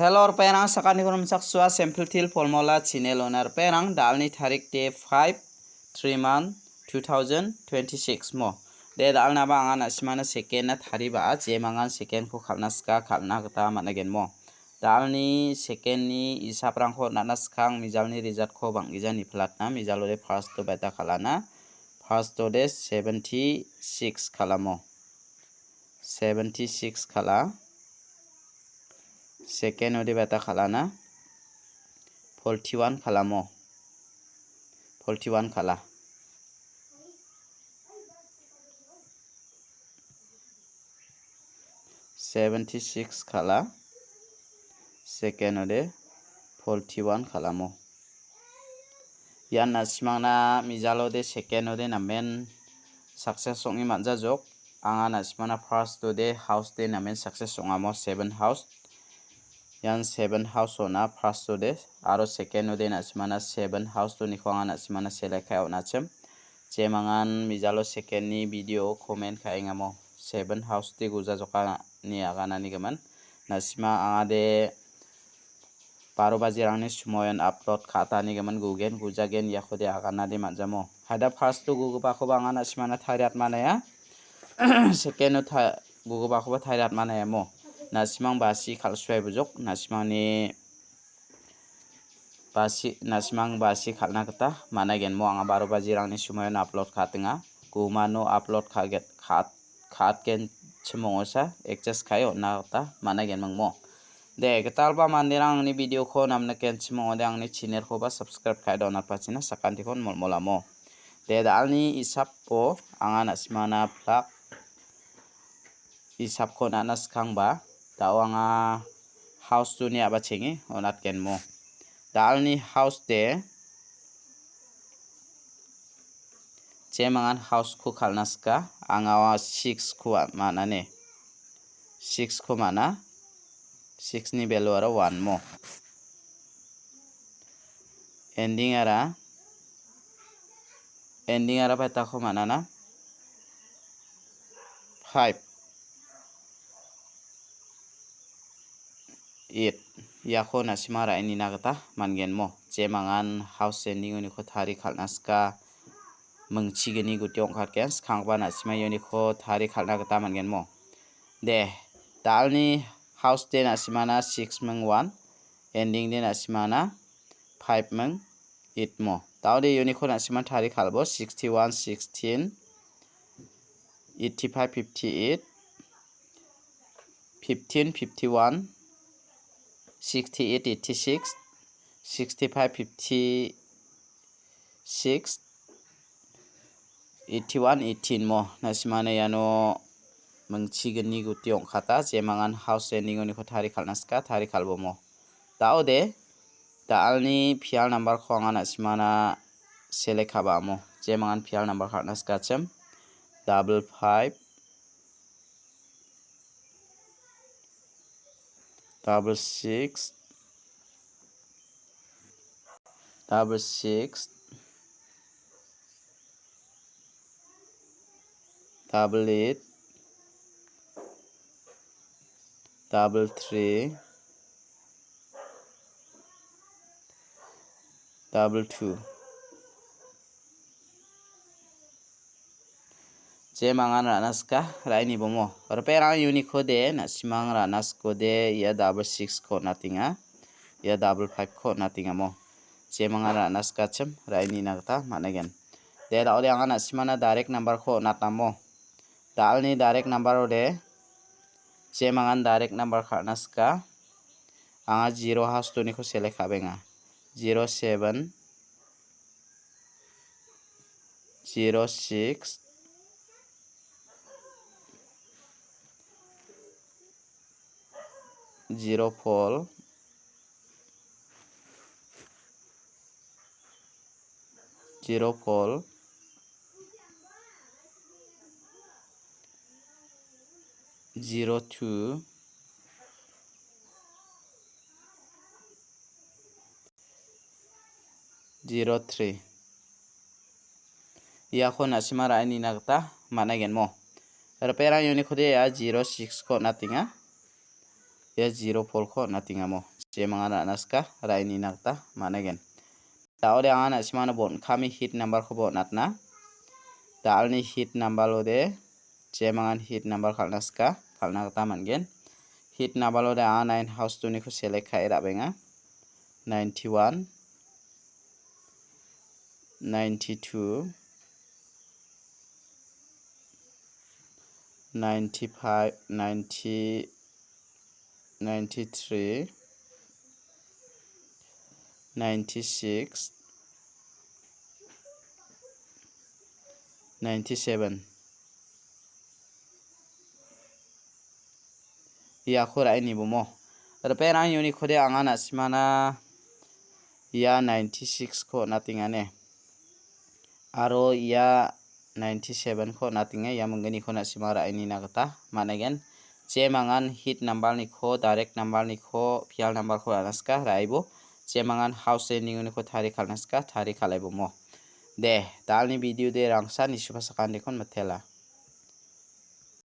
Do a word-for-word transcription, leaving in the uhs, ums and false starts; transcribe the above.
Hello, ripengrang, sakantikon rimchaksoa, Simple Teer Formula channel-ona ripengrang, da·alni tarik de five, three month, two thousand twenty-six mo. De, da·alnaba anga na·simana second-na tariba, jemangan second-ko kal·na sika, kal·na gita man·agenmo. Da·alni second-ni isaprangko on·atna skang mijalni result-ko bang·gija niplatna, mijalode first-o baita kal·ana. First-ode seventy-six kal·amo. Seventy-six kal·a. Second-ode baita kal·ana. Forty-one kal·amo. Forty-one kal·a. Seventy-six kal·a. Second-ode forty-one kal·amo. Ian na·simangna mijalode second-ode namen success ong·e man·jajok. Anga na·simangna first-ode house-de namen success ong·amo, seven house. Ian seven house-ona first-ode aro second-ode na·simangna seven house-oniko anga na·simangna select ka·e on·achim. Jemangan mijalo second-ni video comment ka·engamo, seven house-de gujajoka ine agananigimin. Na·sima angade baro bajirangni sumoion upload ka·atanigimin gugen gujagen iakode aganade man·jamo. Haida first-o gugipakoba anga na·simana tariatmanaya. Second-o ta-, gugipakoba tariatmanayamo. Na·simang basi kal·suai bujok. Na·simangni basi, na·simang basi kal·na gita man·agenmo. Anga baro bajirangni sumoion upload ka·atenga. Gumano upload ka·get-, ka-, ka·atgenchim ong·osa, adjust ka·e on·na gita man·agenmingmo. De, gitalba manderang angni video-ko namnikenchim ong·ode, angni channel-koba subscribe ka·e donatpachina sakantikon molmolamo. De, da·alni isapo anga na·simana plak isapko on·atna skangba, da·o anga house-oni a·bachenge on·atgenmo. Da·alni house-de, jemangan house-ko kal·na sika, anga ua six-ko a-, man·ane. Six-ko man·a, six-ni value aro one mo. Ending-ara, ending-ara baitako man·ana. Five, eight. Iako na·sima ra·e nina gita man·genmo. Jemangan house ending-oniko tari kal·na sika, mingchigni guti ong·katgen. Skangba na·sima ioniko tari kal·na gita man·genmo. De, da·alni house-de na·simana six ming one, ending-de na·simana five ming eight mo. Da·ode ioniko na·sima tari kal·bo, sixty-one, sixteen, eighty-five, fifty-eight, fifteen, fifty-one, sixty-eight, eighty-six, sixty-five, fifty-six, eighty-one, eighteen mo. Na·simana iano mingchigni guti ong·kata, jemangan house ending-oniko tari kal·na sika, tari kal·bomo. Da·ode, da·alni pial number-ko anga na·simana select ka·ba amo. Jemangan pial number kal·na sikachim, double five, double six, double six, double eight, double three, double two. Jemangan ra·na sika, ra·e nibomo. Ripengrang ioniko de, na·simang ra·na sikode, ia double six-ko on·atenga. Ia double five-ko on·atengamo. Jemangan ra·na sikachim, ra·e nina gita man·egen. De, da·ode anga na·simana direct number-ko on·atamo. Da·alni direct number-ode, jemangan direct number kal·na sika. Anga zero house-oniko select ka·benga. Zero seven, zero six, zero four, zero four, zero two, zero three. Iako na·sima ra·e nina gita man·agenmo. Ripengrang ioniko de ia zero six-ko on·atenga. Ia zero four-ko on·atengamo. jemangan ra·na sika, ra·e nina gita man·aigen. Da·ode anga na·simangna bon·kami hit number-koba on·atna. Da·alni hit number-ode jemangan hit number kal·na sika, kal·na gita man·gen. Hit number-ode anga nine house two-niko select ka·e ra·benga. Ninety-one, ninety-two, ninety-five, ninety, ninety-three, ninety-six, ninety-seven. Iako ra·e nibomo. Ripengrang, uniko de anga na·simana ia ninety-six-ko on·atengane. Aro ia ninety-seven-ko on·atenga, ia mingginiko na·sima ra·e nina gita man·aigen. Jemangan hit number-niko, direct number-niko, pial number-ko ra·na sika, ra·aibo. Jemangan house ending-oniko tari kal·na sika, tari kal·aibomo. De, da·alni video de rangsa nisuba sakandikon mitela.